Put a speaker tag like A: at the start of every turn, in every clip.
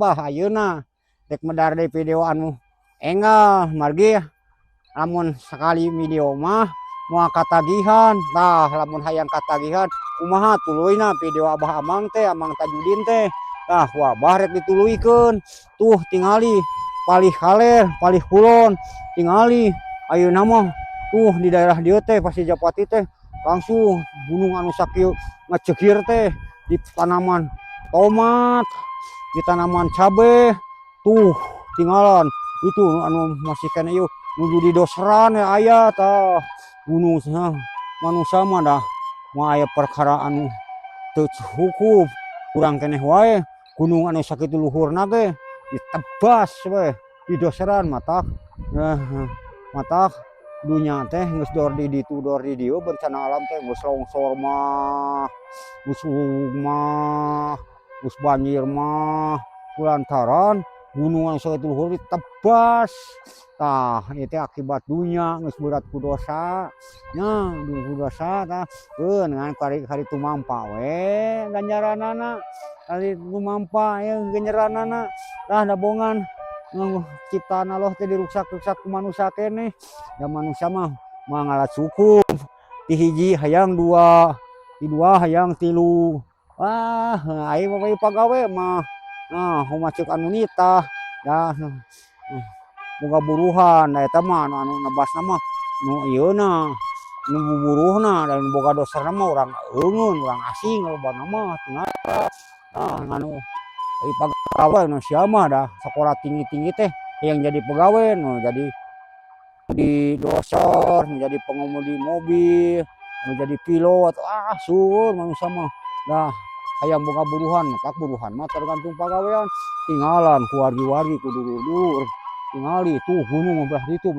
A: Abah ayeuna rek medar deui video anu enggal, margi lamun sakali video mah moal katagihan. Tah, lamun hayang katagihan kumaha tuluyna video Abah Amang teh, Amang Tajudin teh? Tah, ku Abah rek dituluykeun. Tuh, tingali palih kaler, palih kulon, tingali ayeuna mah tuh di daerah dieu teh, Pasir Japati teh, langsung gunung anu sakieu ngacegir teh di tanaman tomat, di tanaman cabe. Tuh, tinggalan itu anu masih keneh ieu nuju di doseran ya aya. Tah, gunung cenah manusia mah dah moal aya perkara anu teu cukup, kurang keneh wae. Gunung anu sakitu luhurna ge ditebas we, didoseran. Matak matak dunya teh geus dor di ditu dor di dieu, bencana alam teh geus longsor mah, geus mah, geus banjir mah, kulantaran gunung anu sakitu luhur ditebas. Tah, ieu teh akibat dunya geus berat ku dosa nya, ku dosa. Tah, keun ngan kari tumampa we ganjaranana, kari tumampa ye ganjaranana. Tah, dabongan ciptaan Allah teh diruksak-ruksak ku manusia keneh da. Manusia mah moal ngala cukup, ti hiji hayang dua, ti dua hayang tilu. Wah, aing mah pagawe mah, nah, kumaha ceuk anu nitah da, boga buruhan. Da eta mah anu nebasna mah nu ieuna, nu buburuhna, da nu boga doserna mah urang eungeun, urang asing lobana mah. Tinggal anu pagawe manusia mah dah sakola tinggi-tinggi teh yang jadi pegawai, nu jadi di doser, nu jadi pengemudi mobil, nu jadi pilot. Ah, seueur manusia mah dah hayang boga buruhan. Matak buruhan mah tergantung pagawean. Tinggalan ku wargi-wargi, ku dulur-dulur, tingali tuh gunung belah ditu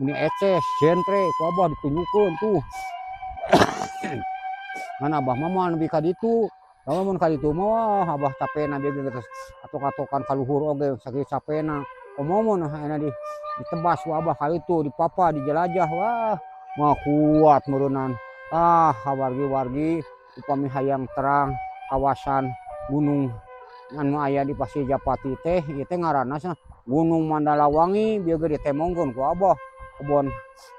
A: meni eces jentre. Ku Abah ditunjukkeun tuh, ngan Abah mah moal nepi ka ditu. Lamun ka ditu mah, wah, Abah capena bieu geus atok-atokan ka luhur oge sakitu capena. Komo mun ayeuna ditebas ku Abah ka ditu, dipapa, dijelajah, wah, moal kuat meureunan. Tah, wargi-wargi, upami hayang terang kawasan gunung anu aya di Pasir Japati teh, ieu teh ngaranna Gunung Mandalawangi. Bieu ge ditembongkeun ku Abah kebon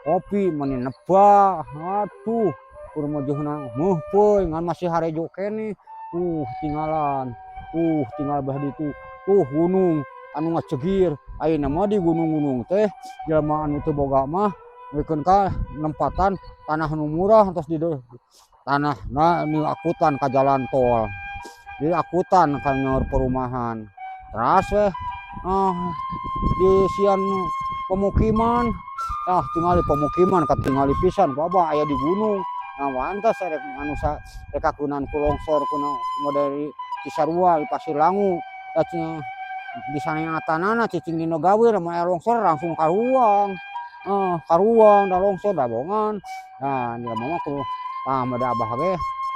A: kopi, meuni nebak. Atuh kur meujeuhna meuhpeuy, ngan masih harejo keneh. Tuh, tinggalan tuh, tinggal belah ditu tuh gunung anu ngacegir. Ayeuna mah di gunung-gunung teh jelema anu teu boga mah mikeun ka nempatan tanah nu murah, tos di tanahna diakutan ka jalan tol, diakutan ka nyaur perumahan, teras weh disian pemukiman. Tah, tingali pemukiman katingali pisan ku Abah aya di gunung. Nah, pantes rek anu rek kakunan ku longsor ku model Cisarua, di Pasir Langu. Da cenah di saneatanana cicing dina gawir, lamun aya longsor langsung karuang, karuang da longsor dabongan. Nah, jelema mah kudu tah mode Abah ge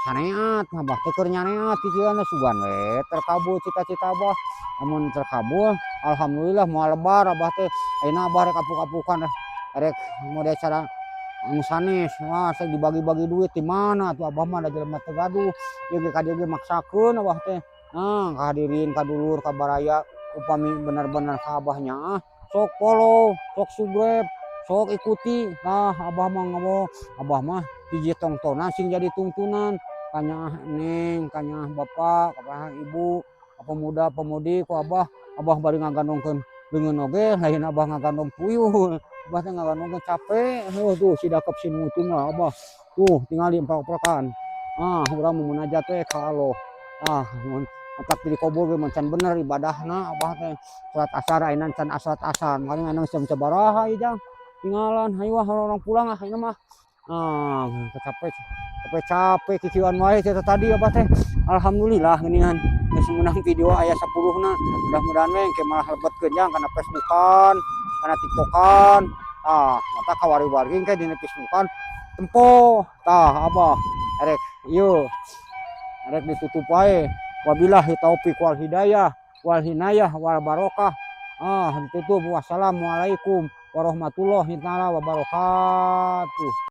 A: saneat. Abah teh keur nyaneat kikieuan, sugan we terkabul cita-cita Abah. Lamun terkabul, alhamdulillah, moal lebar Abah teh. Ayeuna Abah rek apuk-apukan, rek mode cara anu sanes. Wah, dibagi-bagi duit di mana atuh? Abah mah da jelema teu gaduh. Ieu ge ka dieu ge maksakeun Abah teh. Nah, ka hadirin, ka dulur, ka baraya, upami bener-bener ka Abah nyaah, sok follow, sok subscribe, sok ikuti. Tah, Abah mah ngomong, Abah mah hiji tongtonan sing jadi tungtunan ka nyaah neng, ka nyaah bapak, ka ibu, ka pemuda pemudi. Ku Abah, Abah bari ngagandongkeun leungeun oge lain Abah ngagandong puyuh, Abah teh ngagandongkeun capek. Heuh, tuh si dakep si nutung lah Abah tuh, tingali empak-empakan. Ah, urang mah munajat teh ka Allah. Ah, mun matak di kubur ge can bener ibadahna Abah teh. Salat asar ayeuna can salat asar, paling ayeuna jam sabaraha ieu, Jang? Tinggalan, hayu ah, urang pulang ah ayeuna mah. Ah, capek capek capek kikieuan wae teh tadi Abah teh. Alhamdulillah geuningan geus meunang video aya 10 na. Mudah-mudahan we engke malah lebetkeun, Jang, kana Facebookan, kana TikTokan. Tah, matak ka wargi-wargi engke dina Facebookan tempo. Tah, Abah erek ieu erek ditutup wae. Wabillahi taufik wal hidayah wal hinayah wal barokah. Ah, ditutup. Wassalamualaikum warahmatullahi taala wabarakatuh.